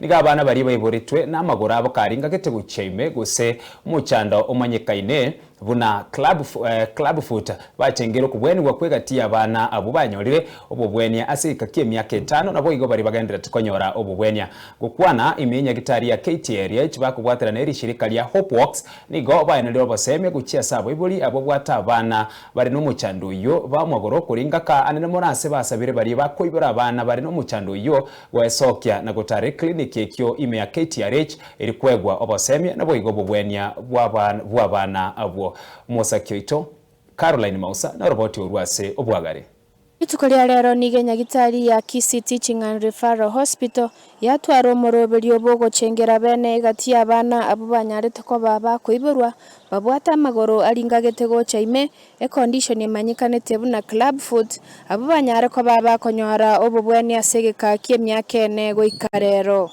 Nigo abana baria baiboretwe namagoro abo karingagete gochia ime gose omochando omanyekaine buna club clubfoot bachengire okobwenigwa kw'egati y'abana abwo banyorire obobwenia ase egeka ki'emiaka etano naboigo baria bagendererete konyora obobwenia. Gokwana ime y'enyagitari ya KTRH bakobwaterana erishirika ria Hope Walks nigo baeneire obosemia gochia ase abaibori ababwate abana bare nomochando oyio bamwagoro koringaka anene mono ase basabire baria bakoibora abana bare nomochando oyio Gwesokia na gotara eclinic ekio ime ya KTRH eri kwegwa obosemia naboigo obobwenia bw'abana abwo. Omosaki oito Caroline Mausa noroboti orwo ase obwagare. Rituko ria rero nigo enyagitari ya Kisii Teaching and Referral Hospital yatwara omoroberio bw'ogochengera bene egati y'abana abwo banyarete koba bakoiborwa babwate amagoro aringagete gocha ime Econdition emanyekanete buna club foot, abwo banyare koba bakonyora obobweni ase egeka ki'emiaka ene goika rero.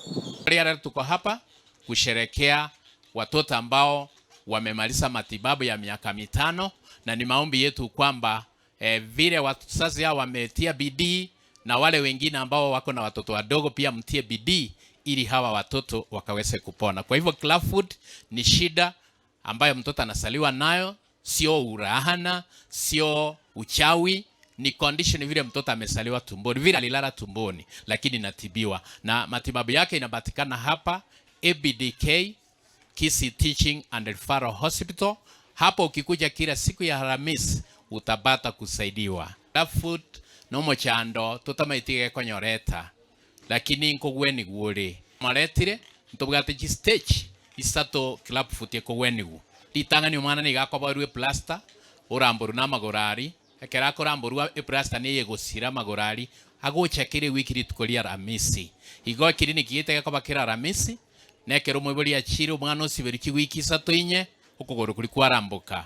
Leo tuko hapa kusherekea watoto ambao wamemaliza matibabu ya miaka mitano na ni maombi yetu kwamba eh, vile wazazi hao wametia bidii na wale wengine ambao wako na watoto wadogo pia mtie bidii ili hawa watoto wakaweze kupona. Kwa hivyo clubfoot ni shida ambayo mtoto anasaliwa nayo, sio urahana, sio uchawi, ni condition vile mtoto amesaliwa tumboni, vile alilala tumboni, lakini inatibiwa na matibabu yake inapatikana hapa ABDK Kisii Teaching and Referral Hospital. Hapo ukikuja kila siku ya Alhamisi utapata kusaidiwa. Foot nomochando totamaiti gekonyoreta lakini nkogwenigwa ore moretire ntobwate chistage isato clubfoot ekogwenigwa. Ritang'ani omwana nigo akoborwa eplaster oramborwa na amagoro aria, ekero akoramborwa eplaster neye egosira amagoro aria agocha kera ewiki rituko ria Aramisi. Igo ekiriniki gete gekoba kera Aramisi, na ekero omoibori achire omwana osiberwe chiwiki isato inye, okogoro koria kwaramboka.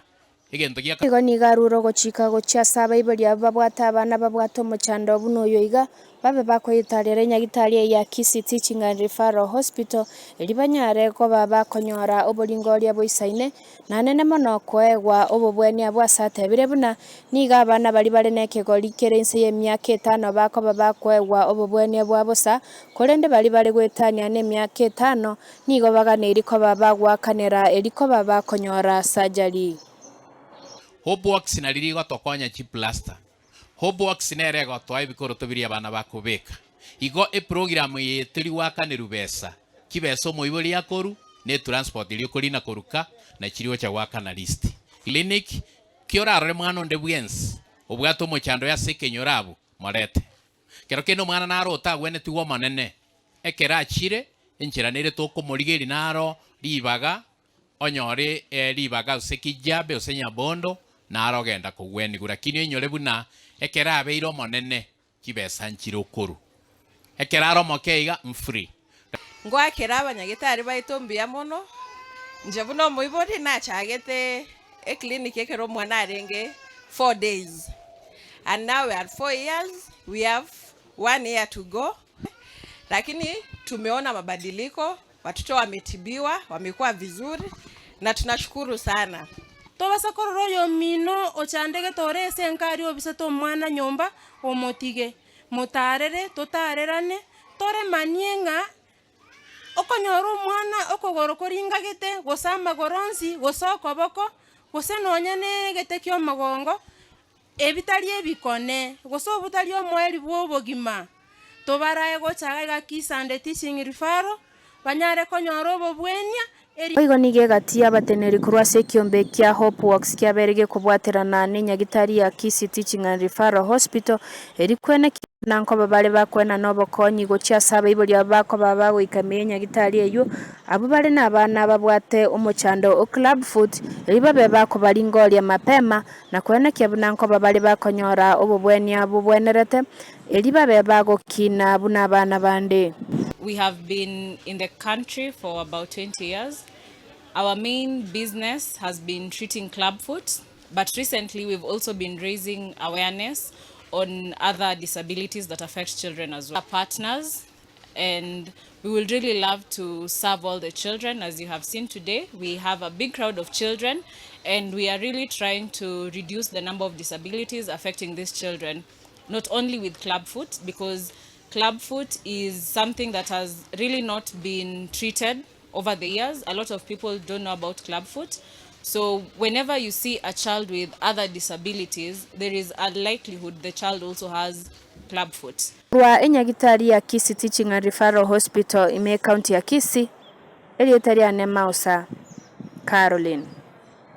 Egento gia. Igo nigo arure ogochika gochia ase abaibori abwo babwate abana babwate omochando buna oyo iga, babe bakoyetarera enyagitari eye ya Kisii Teaching and Referral Hospital, erio banyare koba bakonyora oboringoria boisaine, na nene mono koegwa obobwenia bwa ase atebire buna, nigo abana baria bare nekegori kere inse y'emiaka etano bakoba bakoegwa obobwenia bwa bosa, korende baria bare goetania nemiaka etano Nigo baganeiri koba bagoakanera erio koba bakonyora surgery. Hope Works nari rigotokonya chiplaster. Hope Works nere egotoa ebikoroto biria abana bakobeka. Igo eprogram eye teri goakanerwa besa. Chibesa omoibori akoru ne etransport eria okorina koruka na chiria ocha goakana list. Clinic ki orarore mwana onde bwensi obwate omochando oye ase ekenyoro abwo morete. Kero kende omwana naro otagwenetigwe Omonene, ekero achire, enchera nere tokomorigeria naro ribaga, onyore ribaga gose Kijabe gose Nyabondo, naro ogenda kogwenigwa. Lakini oinyore buna ekero abeire omonene, chibesa nchire okorwa. Ekero are omoke iga, mfree. Ngoakera abanyagetari baito mbuya mono, inche buna omoibori nachagete eclinic ekero omwana arenge 4 days and now we are 4 years we have one year to go lakini tumeona mabadiliko, watoto wametibiwa, wamekuwa vizuri na tunashukuru sana. Tobasa korora oyomino ochandegete ore ase enka aria obisete omwana nyomba omotige. Motaarere, totaarerane, toremanie ng'a okonyora omwana okogoro koringagete, gose amagoro onsi, gose okoboko, gose nonya na egete ki'omogongo, ebi tari ebikone, gose obwo tari omoerio bw'obogima. Tobarae gocha iga iga Kisande Teaching Referral, banyare konyora obobwenia, eri. Boigo nigo egati y'abateneneri korwa ase ekiombe kia Hope Walks kiabeire gekobwaterana nenyagitari ya Kisii Teaching and Referral Hospital eri kwenekia buna nkoba bare bakoenana obokonyi gochia ase abaibori abwo bakoba bagoika ime y'enyagitari eyio abwo bare nabana babwate omochando o club foot erio babe bakobaringoria mapema na kwenekia buna nkoba bare bakonyora obobwenia bobwenerete erio babe bagokina buna abana bande. We have been in the country for about 20 years. Our main business has been treating clubfoot, but recently we've also been raising awareness on other disabilities that affect children as well. Our partners and we would really love to serve all the children. As you have seen today, we have a big crowd of children and we are really trying to reduce the number of disabilities affecting these children, not only with clubfoot, because Clubfoot is something that has really not been treated over the years. A lot of people don't know about clubfoot. So whenever you see a child with other disabilities, there is a likelihood the child also has clubfoot. Korwa enyagitari ya Kisii Teaching and Referral Hospital ime ekaunti ya Kisii, erieta riane Mausa Caroline.